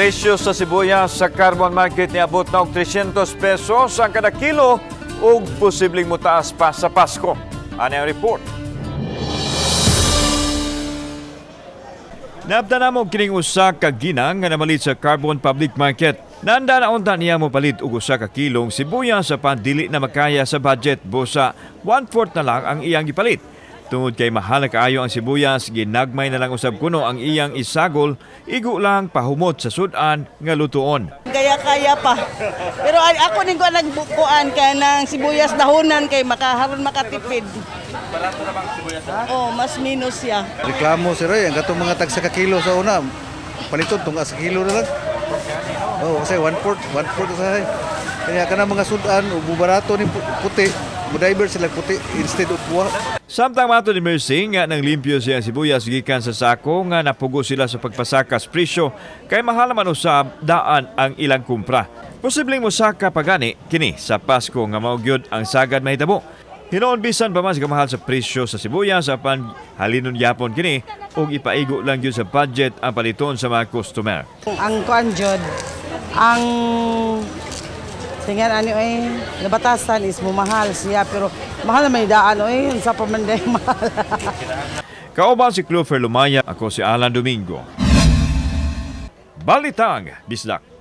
Presyo sa sibuyas sa Carbon Market niabot na og 300 pesos ang kada kilo ug posibleng motaas pa sa Pasko. Ani ang report. Naabtan namo kining usa ka ginang nga namalit sa Carbon Public Market. Nanda na unta niya mopalit og usa ka kilong sibuyas apan dili na makaya sa budget, busa 1/4 na lang ang iyang gipalit. Tungod kay mahal na kaayo ang sibuyas, ginagmay na lang usab kuno ang iyang isagol, igo lang pahumot sa sudan nga lutuon. Kaya-kaya pa. Pero ay, ako ning ko nagbukuan ka ng sibuyas dahonan kay makaharon makatipid. Barato na bang sibuyas? Oh, mas minus siya. Reklamo sir ay, ang katong mga tag sa kakilo sa una, paliton tunga sa kilo na lang. Oh, kasi one fourth usahay. Kaya kana mga sudan ug barato ni puti, mo divert sila puti instead of buwa. Samtang mato ni Mercy nga nang limpyo siya ang sibuyas gikan sa sako nga napugo sila sa pagpasakas presyo kay mahal naman usab daan ang ilang kumpra. Posibleng mosaka pagani kini sa Pasko nga mao gyud ang sagad mahitabo. Hinuon bisan pa man sa kamahal sa presyo sa sibuyas, apan halinon yapon kini ug ipaigo lang gyud sa budget ang paliton sa mga customer. Ang kuan jud, ang tingnan ani ay nabatasan is mumahal siya, pero mahal na may daan oy, unsa pa man day mahal. Kauban si Clover Lumaya, ako si Alan Domingo. Balitang Bisdak.